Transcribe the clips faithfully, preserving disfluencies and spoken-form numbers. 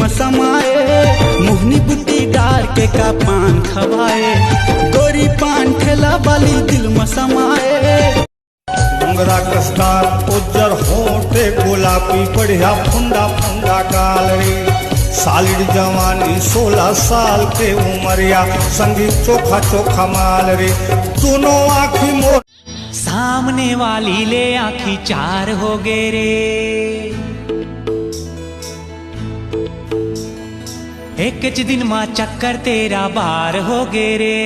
समाए, मोहनी बुद्धि डार के का पान खवाए, गोरी पान ठेला वाली दिल में समाए। डोंगरा कस्तार उज्जर होठे गुलाबी बढ़िया फुंडा फुंडा गाल रे। सालिड जवानी सोलह साल के उमरिया संगी चोखा चोखा माल रे। दोनों आँखी मोर सामने वाली ले आँखी चार हो गे रे। एक च दिन मा चक्कर तेरा बार हो गे रे।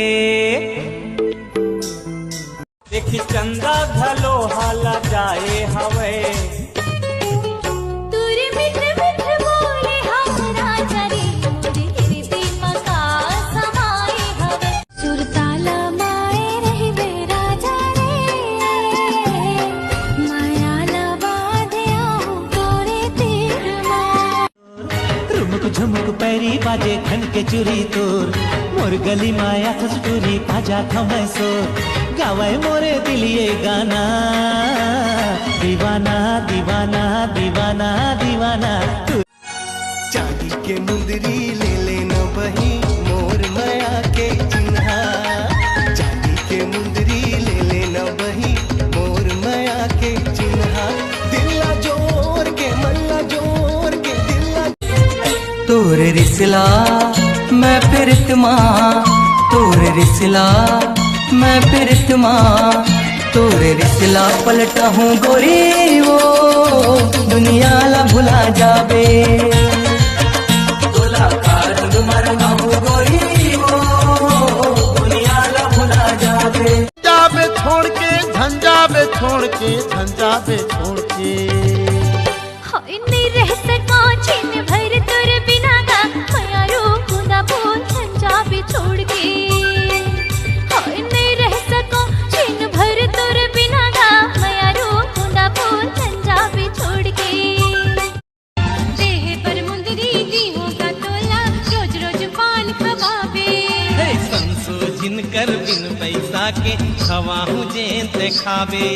देखी चंदा घलो हाला जाए हवे। तुर मिठ मिठ बोले हमरा चरे, मोर हिरदी मका समाए हवे। सुरताला माए रहिबे राजा रे, मायाला बांधे आहूँ तोरे तीर मा। रुमुक झुमुक पैरी बाजे खन के चुरी तोर, मोर गली माया खसटूरी पाजा खमैसो, गावे मोरे दिल ये गाना, दीवाना दीवाना दीवाना दीवाना। चांदी के मुंदरी ले लेना बही, मोर मया के चिन्हा। चांदी के मुंदरी ले लेना बही, मोर मया के चिन्हा। दिल्ला जोर के मल्ला जोर के दिल्ला। तोर रिसला मैं प्रीतमा, तोर रिसला मैं प्रीतमा, तोर रिसला पलटा हूँ गोरी वो दुनिया ला भुला जाबे। जाबे छोड़ के झंझाबे छोड़ के झंझाबे छोड़ के। हाय नहीं रह सका छिन भर तोर बिना गा, मया रो कुंदा बोल झंझाबे छोड़ के। हाय नहीं रह सका छिन भर तोर बिना गा, मया रो कुंदा बोल झंझाबे छोड़ के। देह पर मुंदरी दी होगा तोला, रोज रोज पान खवाबे। संसो जिन कर बिन पैसा के खवाहूँ जेन ते खाबे।